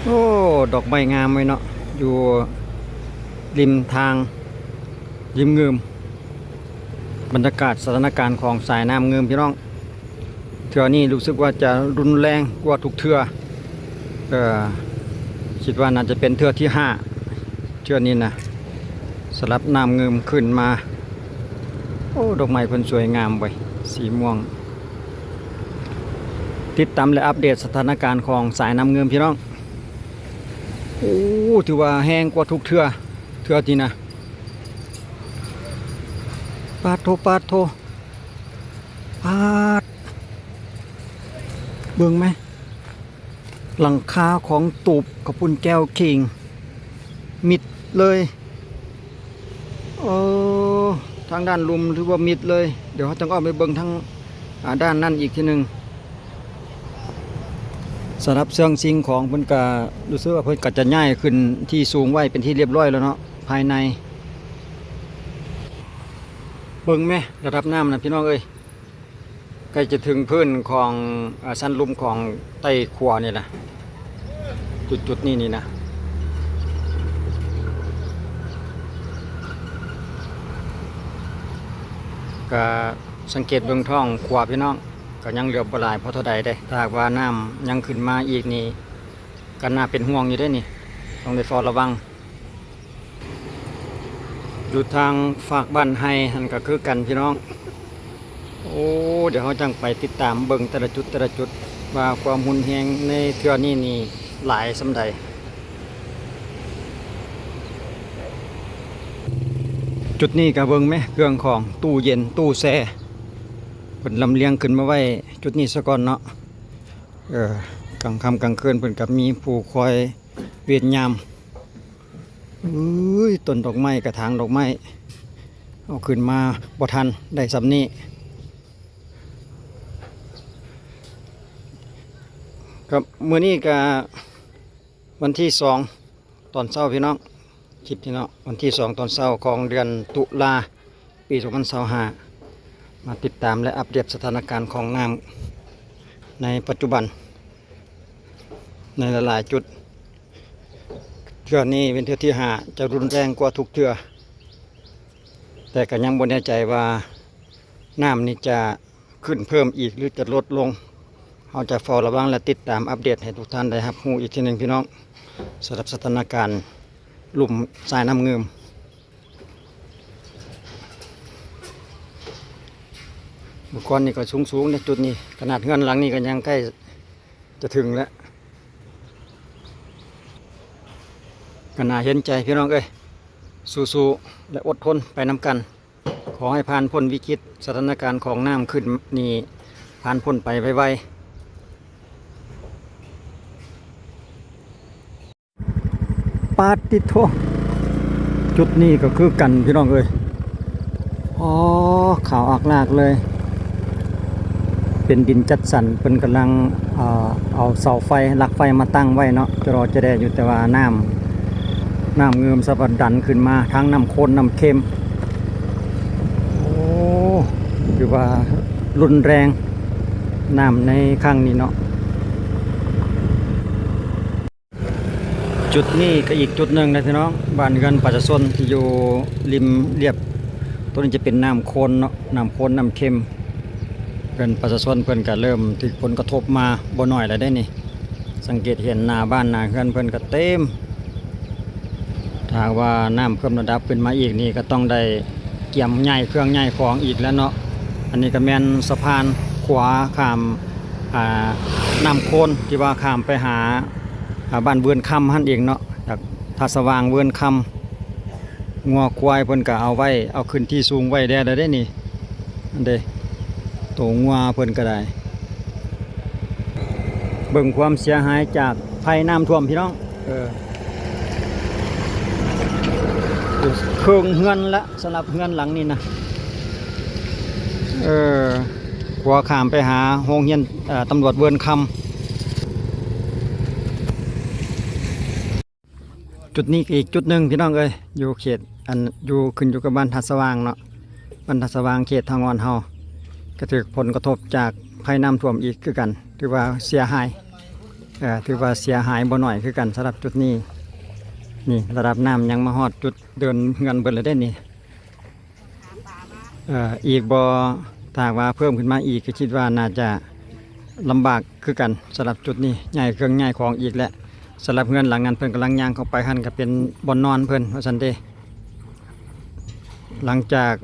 ໂອ້ ດອກໄມ້ງາມເວີຍເນາະ ຢູ່ລິມທາງ ລິມງື່ມ. ບັນຍາກາດສະຖານະການຂອງສາຍນ້ຳງື່ມພີ່ນ້ອງ ເທື່ອນີ້ຮູ້ສຶກວ່າຈະຮຸນແຮງກວ່າທຸກເທື່ອ. ເອີ ຄິດວ່າໜ້າຈະເປັນເທື່ອທີຫ້າ ເທື່ອນີ້ນະ ສະຫຼັບນ້ຳງື່ມຂຶ້ນມາ. ໂອ້ ດອກໄມ້ເພິ່ນສວຍງາມເວີຍ ສີມ່ວງ. ຕິດຕາມ ແລະ ອັບເດດສະຖານະການຂອງສາຍນ້ຳງື່ມພີ່ນ້ອງ. ໂອ້ ຖືວ່າແຮງກວ່າທຸກເທື່ອ ເທື່ອນີ້ນະ. ປາດໂທ ປາດໂທ ປາດ ເບິ່ງແມ ຫຼັງຄາຂອງຕູບຂອບປຸ້ນແກ້ວຄີງ ມິດເລີຍ. ເອີ ທາງດ້ານລຸ່ມຖືວ່າມິດເລີຍ. ດຽວເຮົາຈັ່ງອ້ອມໄປເບິ່ງທາງ ອາ ດ້ານນັ້ນອີກທີໜຶ່ງ. ສຳລັບເຄື່ອງສິ່ງຂອງເພິ່ນກະ ຮູ້ສຶກວ່າເພິ່ນກະຈະຍ້າຍຂຶ້ນທີ່ສູງໄວ້ເປັນທີ່ລຽບຮ້ອຍແລ້ວເນາະ ພາຍໃນ. ເບິ່ງແມ ລະດັບນ້ຳນະພີ່ນ້ອງເອີຍ ໃກ້ຈະເຖິງພື້ນຂອງ ອາ ຊັ້ນລຸ່ມຂອງໃຕ້ຂົວນີ້ນະ ຈຸດໆນີ້ນີ້ນະ. ກະສັງເກດເບິ່ງທ້ອງຂົວພີ່ນ້ອງ ກະຍັງເຫຼືອບໍ່ຫຼາຍພໍເທົ່າໃດເດ້. ຖ້າຫາກວ່ານ້ຳຍັງຂຶ້ນມາອີກນີ້ ກະໜ້າເປັນຫ່ວງຢູ່ເດ້ນີ້ ຕ້ອງໄດ້ເຝົ້າລະວັງ. ຢູ່ທາງຟາກບ້ານໄຮ່ຫັ້ນກະຄືກັນພີ່ນ້ອງ. ໂອ້ ດຽວເຮົາຈັ່ງໄປຕິດຕາມເບິ່ງແຕ່ລະຈຸດ ແຕ່ລະຈຸດ ວ່າຄວາມຮຸນແຮງໃນເທື່ອນີ້ນີ້ຫຼາຍສ່ຳໃດ. ຈຸດນີ້ກະເບິ່ງແມ ເຄື່ອງຂອງ ຕູ້ເຢັນ ຕູ້ແຊ່ ເພິ່ນລຳລຽງຂຶ້ນມາໄວ້ຈຸດນີ້ສາກ່ອນເນາະ. ເອີ ກາງຄ່ຳກາງຄືນເພິ່ນກະມີຜູ້ຄອຍເວນຍາມ. ເອີຍ ຕົ້ນດອກໄມ້ ກະຖາງດອກໄມ້ ເອົາຂຶ້ນມາບໍ່ທັນ ໄດ້ສ່ຳນີ້. ກະມື້ນີ້ກະວັນທີສອງ ຕອນເຊົ້າພີ່ນ້ອງ ຄລິບນີ້ເນາະ ວັນທີສອງຕອນເຊົ້າຂອງເດືອນຕຸລາ ປີສອງພັນຊາວຫ້າ ມາຕິດຕາມ ແລະ ອັບເດດສະຖານະການຂອງນ້ຳໃນປັດຈຸບັນໃນຫຼາຍໆຈຸດ. ເທື່ອນີ້ເປັນເທື່ອທີຫ້າ ຈະຮຸນແຮງກວ່າທຸກເທື່ອ ແຕ່ກະຍັງບໍ່ແນ່ໃຈວ່ານ້ຳນີ້ຈະ ຂຶ້ນເພີ່ມອີກ ຫຼື ຈະລົດລົງ. ເຮົາຈະເຝົ້າລະວັງ ແລະ ຕິດຕາມອັບເດດໃຫ້ທຸກທ່ານໄດ້ຮັບຮູ້ອີກທີໜຶ່ງພີ່ນ້ອງ ສຳລັບສະຖານະການລຸ່ມສາຍນ້ຳງື່ມ. ເມື່ອກ່ອນນີ້ກະສູງໆເດ້ ຈຸດນີ້ ຂະໜາດເຮືອນຫຼັງນີ້ກະຍັງໃກ້ຈະເຖິງແລ້ວ. ກະໜ້າເຫັນໃຈພີ່ນ້ອງເອີຍ ສູ້ໆ ແລະ ອົດທົນໄປນຳກັນ. ຂໍໃຫ້ຜ່ານພົ້ນວິກິດສະຖານະການຂອງນ້ຳຂຶ້ນນີ້ ຜ່ານພົ້ນໄປໄວໆ. ປາດຕິໂທ ຈຸດນີ້ກະຄືກັນພີ່ນ້ອງເອີຍ. ອໍ ຂາວອາກລາກເລີຍ ເປັນດິນຈັດສັນ ເພິ່ນກຳລັງ ເອົາເສົາໄຟ ຫຼັກໄຟມາຕັ້ງໄວ້ເນາະ ຈະລໍຈະແດ່ຢູ່ ແຕ່ວ່ານ້ຳ ນ້ຳງື່ມສະພັດດັນຂຶ້ນມາ ທັງນ້ຳໂຄນນ້ຳເຄັມ. ໂອ້ ຖືວ່າຮຸນແຮງ ນ້ຳໃນຄັ້ງນີ້ເນາະ. ຈຸດນີ້ກະອີກຈຸດໜຶ່ງນະພີ່ນ້ອງ ບ້ານເຮືອນປະຊາຊົນທີ່ຢູ່ລິມລຽບ ໂຕນີ້ຈະເປັນນ້ຳໂຄນເນາະ ນ້ຳໂຄນນ້ຳເຄັມ. ເຮືອນປະຊາຊົນເພິ່ນກະເລີ່ມຖືກຜົນກະທົບມາບໍ່ໜ້ອຍແລ້ວເດ້ນີ້. ສັງເກດເຫັນໜ້າບ້ານໜ້າເຮືອນເພິ່ນກະເຕັມ. ຖ້າຫາກວ່ານ້ຳເພີ່ມລະດັບຂຶ້ນມາອີກນີ້ ກະຕ້ອງໄດ້ກຽມຍ້າຍເຄື່ອງຍ້າຍຂອງອີກແລ້ວເນາະ. ອັນນີ້ກະແມ່ນສະພານຂົວຂ້າມ ອາ ນ້ຳໂຄນ ທີ່ວ່າຂ້າມໄປຫາ ອາ ບ້ານເວີນຄຳຫັ້ນເອງເນາະ ຈາກທ່າສະຫວ່າງເວີນຄຳ. ງົວຄວາຍເພິ່ນກະເອົາໄວ້ ເອົາຂຶ້ນທີ່ສູງໄວ້ແດ່ແລ້ວເດ້ນີ້. ອັນເດ ໂຕງົວເພິ່ນກະໄດ້ ເບິ່ງຄວາມເສຍຫາຍຈາກໄພນ້ຳຖ້ວມພີ່ນ້ອງ. ເອີ ເຄິ່ງເຮືອນລະ ສຳລັບເຮືອນຫຼັງນີ້ນະ. ເອີ ຂົວຂ້າມໄປຫາໂຮງຮຽນ ເອີ ຕຳຫຼວດເວີນຄຳ. ຈຸດນີ້ກະອີກຈຸດໜຶ່ງພີ່ນ້ອງເອີຍ ຢູ່ເຂດ ອັນ ຢູ່ ຂຶ້ນຢູ່ກັບບ້ານທ່າສະຫວ່າງເນາະ ບ້ານທ່າສະຫວ່າງ ເຂດທ່າງ່ອນເຮົາ ກະຖືກຜົນກະທົບຈາກໄພນ້ຳຖ້ວມອີກຄືກັນ ຖືວ່າເສຍຫາຍ. ກໍຖືວ່າເສຍຫາຍບໍ່ໜ້ອຍຄືກັນສຳລັບຈຸດນີ້. ນີ້ລະດັບນ້ຳຍັງມາຮອດຈຸດເດີ່ນເຮືອນເບິດແລ້ວເດ້ນີ້. ເອີ ອີກບໍ່ ຖ້າຫາກວ່າເພີ່ມຂຶ້ນມາອີກ ກໍຄິດວ່າໜ້າຈະລຳບາກຄືກັນສຳລັບຈຸດນີ້. ຍ້າຍເຄື່ອງຍ້າຍຂອງອີກແຫຼະ. ສຳລັບເຮືອນຫຼັງນັ້ນ ເພິ່ນກຳລັງຍ່າງເຂົ້າໄປຫັ້ນ ກໍເປັນບ່ອນນອນເພິ່ນວ່າຊັ້ນເດ. ຫຼັງຈາກ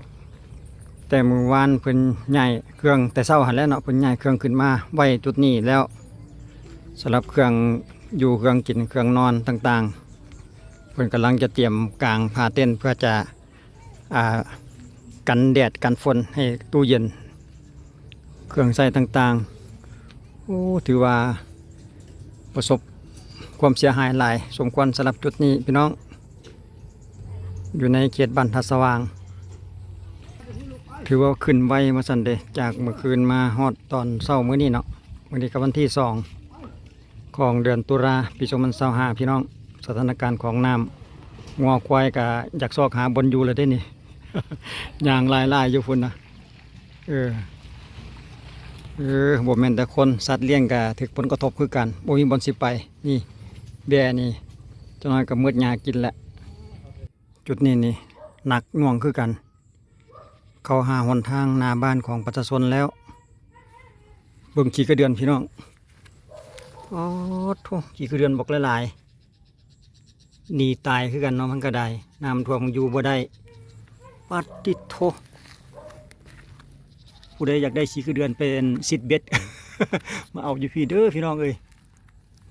ແຕ່ມື້ວານເພິ່ນຍ້າຍເຄື່ອງແຕ່ເຊົ້າຫັ້ນແຫຼະເນາະ, ເພິ່ນຍ້າຍເຄື່ອງຂຶ້ນມາໄວ້ຈຸດນີ້ແລ້ວ. ສຳລັບເຄື່ອງຢູ່ເຄື່ອງກິນເຄື່ອງນອນຕ່າງໆ ເພິ່ນກຳລັງຈະຕຽມກາງຜ້າເຕັນເພື່ອຈະ ອ່າ ກັນແດດກັນຝົນໃຫ້ຕູ້ເຢັນ ເຄື່ອງໃຊ້ຕ່າງໆ. ໂອ້ ຖືວ່າປະສົບຄວາມເສຍຫາຍຫຼາຍສົມຄວນສຳລັບຈຸດນີ້ພີ່ນ້ອງ, ຢູ່ໃນເຂດບ້ານທ່າສະຫວ່າງ. ຖືວ່າຂຶ້ນໄວວ່າຊັ້ນເດ ຈາກມື້ຄືນມາຮອດຕອນເຊົ້າມື້ນີ້ເນາະ. ມື້ນີ້ກໍວັນທີສອງ ຂອງເດືອນຕຸລາ ປີສອງພັນຊາວຫ້າ ພີ່ນ້ອງ. ສະຖານະການຂອງນ້ຳ ງົວຄວາຍກະຢາກຊອກຫາບ່ອນຢູ່ແລ້ວເດ້ນີ້ ຍ່າງຫຼາຍໆຢູ່ພຸ້ນນະ. ເອີ ເອີ ບໍ່ແມ່ນແຕ່ຄົນ, ສັດລ້ຽງກະຖືກຜົນກະທົບຄືກັນ, ບໍ່ມີບ່ອນຊິໄປ. ນີ້ ແບ້ນີ້ ຈັກໜ້ອຍກະໝົດຫຍ້າກິນແລ້ວ. ຈຸດນີ້ນີ້ໜັກໜ່ວງຄືກັນ, ເຂົ້າຫາຫົນທາງໜ້າບ້ານຂອງປະຊາຊົນແລ້ວ. ເບິ່ງຂີ້ກະເດືອນພີ່ນ້ອງ, ໂອ້ໂທ້ ຂີ້ກະເດືອນບັກຫຼາຍໆ. ໜີຕາຍຄືກັນເນາະ, ມັນກໍໄດ້ ນ້ຳຖ້ວມຢູ່ບໍ່ໄດ້. ປາດຕິໂທ, ຜູ້ໃດຢາກໄດ້ຂີ້ກະເດືອນໄປເຮັດເບັດ ມາເອົາຢູ່ພີ້ເດີພີ່ນ້ອງເອີຍ.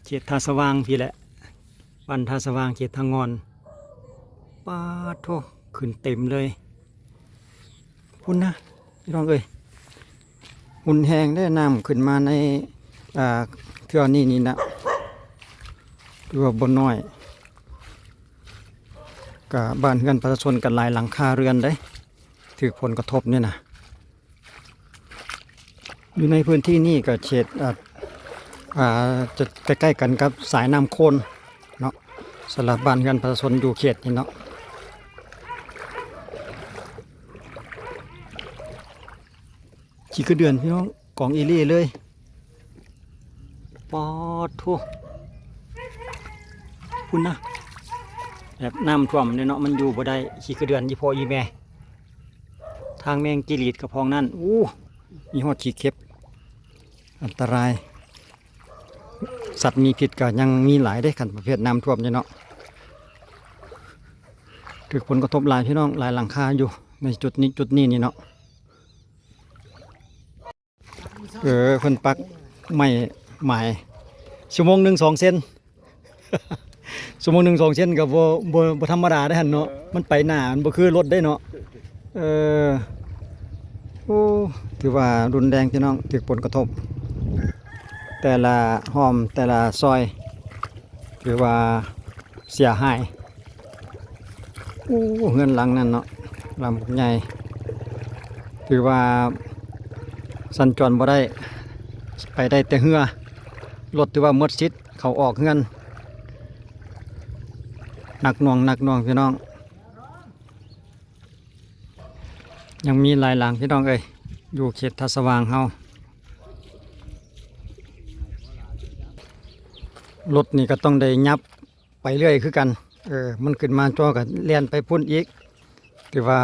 ເຂດທ່າສະຫວ່າງພີ້ແຫຼະ, ບ້ານທ່າສະຫວ່າງ ເຂດທ່າງ່ອນ. ປາດໂທ້ ຂຶ້ນເຕັມເລີຍພຸ້ນນະພີ່ນ້ອງເອີຍ. ຮຸນແຮງເດ້ ນ້ຳຂຶ້ນມາໃນ ອ່າ ເທື່ອນີ້ນີ້ນະ ຖືວ່າບໍ່ນ້ອຍ. ກະບ້ານເຮືອນປະຊາຊົນກໍຫຼາຍຫຼັງຄາເຮືອນເດ້ ຖືກຜົນກະທົບນີ້ນະ. ຢູ່ໃນພື້ນທີ່ນີ້ກໍເຂດ ອ່າ ອ່າ ຈະໃກ້ໆກັນກັບສາຍນ້ຳໂຂນເນາະ, ສຳລັບບ້ານເຮືອນປະຊາຊົນຢູ່ເຂດນີ້ເນາະ. ຂີ້ກະເດືອນພີ່ນ້ອງ ກອງອີ່ຫຼີເລີຍ. ປາດໂທ້ ພຸ້ນນະ, ແບບນ້ຳຖ້ວມເດ້ເນາະ, ມັນຢູ່ບໍ່ໄດ້. ຂີ້ກະເດືອນອີ່ພໍ່ອີ່ແມ່, ທາງແມງຈີ່ຫຼີດກໍພອງນັ້ນ. ໂອ້ ມີຮອດຂີ້ເຂັບ, ອັນຕະລາຍ. ສັດມີພິດກໍຍັງມີຫຼາຍເດ້ ຄັນປະເພດນ້ຳຖ້ວມນີ້ເນາະ. ຖືກຜົນກະທົບຫຼາຍພີ່ນ້ອງ, ຫຼາຍຫຼັງຄາຢູ່ໃນຈຸດນີ້ ຈຸດນີ້ນີ້ເນາະ. ເອີ ເພິ່ນປັກໄມ້ໝາຍ ຊົ່ວໂມງໜຶ່ງສອງເຊັນ, ຊົ່ວໂມງໜຶ່ງສອງເຊັນກໍບໍ່ ບໍ່ ບໍ່ທຳມະດາເດ້ຫັ້ນເນາະ. ມັນໄປໜ້າ ມັນບໍ່ຄືລົດເດ້ເນາະ. ເອີ ໂອ້ ຖືວ່າຮຸນແຮງພີ່ນ້ອງ, ຖືກຜົນກະທົບ ແຕ່ລະຮ່ອມ ແຕ່ລະຊອຍ ຖືວ່າເສຍຫາຍ. ໂອ້ ເຮືອນຫຼັງນັ້ນເນາະ ຫຼັງບັກໃຫຍ່, ຖືວ່າສັນຈອນບໍ່ໄດ້, ໄປໄດ້ແຕ່ເຮືອ. ລົດຖືວ່າໝົດສິດເຂົ້າອອກເຮືອນ. ໜັກໜ່ວງ ໜັກໜ່ວງພີ່ນ້ອງ. ຍັງມີຫຼາຍຫຼັງພີ່ນ້ອງເອີຍ ຢູ່ເຂດທ່າສະຫວ່າງເຮົາ. ລົດນີ້ກໍຕ້ອງໄດ້ຫຍັບໄປເລື້ອຍຄືກັນ. ເອີ ມັນຂຶ້ນມາຈໍກໍແລ່ນໄປພຸ້ນອີກ, ຖືວ່າ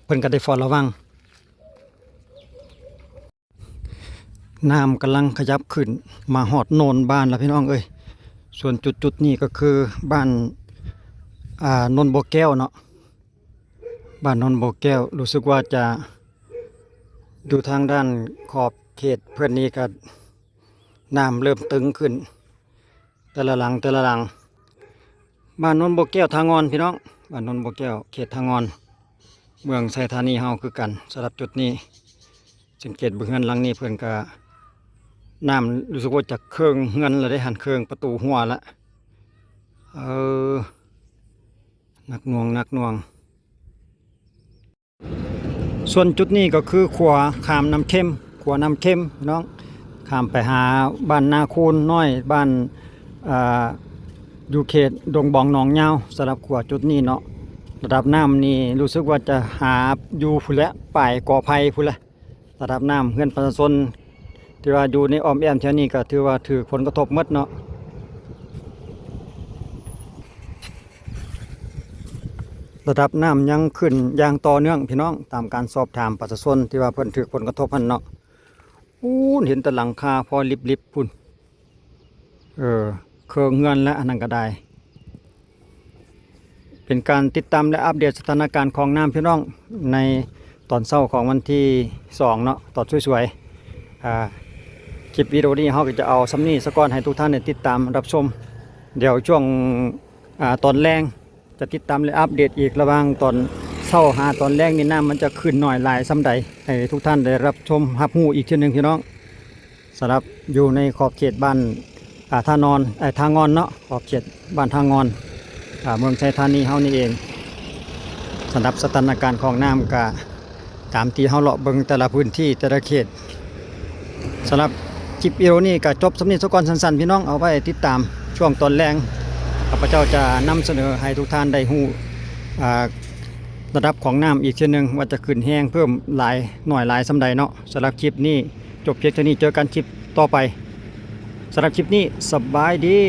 ເພິ່ນກໍໄດ້ເຝົ້າລະວັງ. ນ້ຳກຳລັງຂະຫຍັບຂຶ້ນມາຮອດໂນນບ້ານແລ້ວພີ່ນ້ອງເອີຍ. ສ່ວນຈຸດໆນີ້ກໍຄືບ້ານ ອ່າ ໂນນບໍ່ແກ້ວເນາະ, ບ້ານໂນນບໍ່ແກ້ວ. ຮູ້ສຶກວ່າຈະຢູ່ທາງດ້ານຂອບເຂດເພິ່ນນີ້ກໍນ້ຳເລີ່ມຕຶງຂຶ້ນ ແຕ່ລະຫຼັງ ແຕ່ລະຫຼັງ. ບ້ານໂນນບໍ່ແກ້ວທ່າງ່ອນພີ່ນ້ອງ, ບ້ານໂນນບໍ່ແກ້ວ ເຂດທ່າງ່ອນ ເມືອງໄຊທານີເຮົາຄືກັນ. ສຳລັບຈຸດນີ້ ສັງເກດເບິ່ງເຮືອນຫຼັງນີ້ ເພິ່ນກະ ນ້ຳຮູ້ສຶກວ່າຈະເຄິ່ງເຮືອນແລ້ວເດ້ຫັ້ນ, ເຄິ່ງປະຕູຮົ້ວລະ. ເອີ ໜັກໜ່ວງ ໜັກໜ່ວງ. ສ່ວນຈຸດນີ້ກໍຄືຂົວຂ້າມນ້ຳເຄັມ, ຂົວນ້ຳເຄັມພີ່ນ້ອງ, ຂ້າມໄປຫາບ້ານນາຄູນນ້ອຍ, ບ້ານ ອ່າ ຢູ່ເຂດດົງບອງໜອງຍາວ. ສຳລັບຂົວຈຸດນີ້ເນາະ ລະດັບນ້ຳນີ້ຮູ້ສຶກວ່າຈະຫາຢູ່ພຸ້ນແຫຼະ, ປາຍກໍໄຜ່ພຸ້ນແຫຼະ. ລະດັບນ້ຳເຮືອນປະຊາຊົນທີ່ວ່າຢູ່ໃນອ້ອມແອ້ມແຖວນີ້ກໍຖືວ່າຖືກຜົນກະທົບໝົດເນາະ. ລະດັບນ້ຳຍັງຂຶ້ນຢ່າງຕໍ່ເນື່ອງພີ່ນ້ອງ, ຕາມການສອບຖາມປະຊາຊົນທີ່ວ່າເພິ່ນຖືກຜົນກະທົບຫັ້ນເນາະ. ປູ້ນ ເຫັນແຕ່ຫຼັງຄາພໍລິບໆພຸ້ນ. ເອີ ເຄິ່ງເຮືອນແລ້ວ ອັນນັ້ນກໍໄດ້. ເປັນການຕິດຕາມ ແລະ ອັບເດດສະຖານະການຂອງນ້ຳພີ່ນ້ອງ ໃນຕອນເຊົ້າຂອງວັນທີສອງເນາະ ຕອນສວຍໆ. ອາ ຄລິບວິດີໂອນີ້ເຮົາກໍຈະເອົາສ່ຳນີ້ສາກ່ອນ ໃຫ້ທຸກທ່ານໄດ້ຕິດຕາມຮັບຊົມ. ດຽວຊ່ວງ ອາ ຕອນແລງ ຈະຕິດຕາມ ແລະ ອັບເດດອີກ ລະຫວ່າງຕອນເຊົ້າຫາຕອນແລງນີ້ ນ້ຳມັນຈະຂຶ້ນໜ້ອຍຫຼາຍສ່ຳໃດ ໃຫ້ທຸກທ່ານໄດ້ຮັບຊົມຮັບຮູ້ອີກເທື່ອໜຶ່ງພີ່ນ້ອງ. ສຳລັບຢູ່ໃນຂອບເຂດບ້ານ ອາ ທ່ານອນ ເອີ ທ່າງອນເນາະ ຂອບເຂດບ້ານທ່າງອນ ອາ ເມືອງໄຊທານີເຮົານີ້ເອງ. ສຳລັບສະຖານະການຂອງນ້ຳກະ ຕາມທີ່ເຮົາເລາະເບິ່ງແຕ່ລະພື້ນທີ່ແຕ່ລະເຂດ. ສຳລັບຄລິບວິດີໂອນີ້ກໍຈົບສ່ຳນີ້ສາກ່ອນ ສັ້ນໆ ພີ່ນ້ອງ. ເອົາໄວ້ຕິດຕາມຊ່ວງຕອນແລງ ຂ້າພະເຈົ້າຈະນຳສະເໜີໃຫ້ທຸກທ່ານໄດ້ຮູ້ ອາ ລະດັບຂອງນ້ຳອີກເທື່ອໜຶ່ງ ວ່າຈະຂຶ້ນແຮງເພີ່ມຫຼາຍໜ້ອຍຫຼາຍສ່ຳໃດເນາະ. ສຳລັບຄລິບນີ້ຈົບພຽງເທົ່ານີ້ ເຈີກັນຄລິບຕໍ່ໄປ. ສຳລັບຄລິບນີ້ ສະບາຍດີ.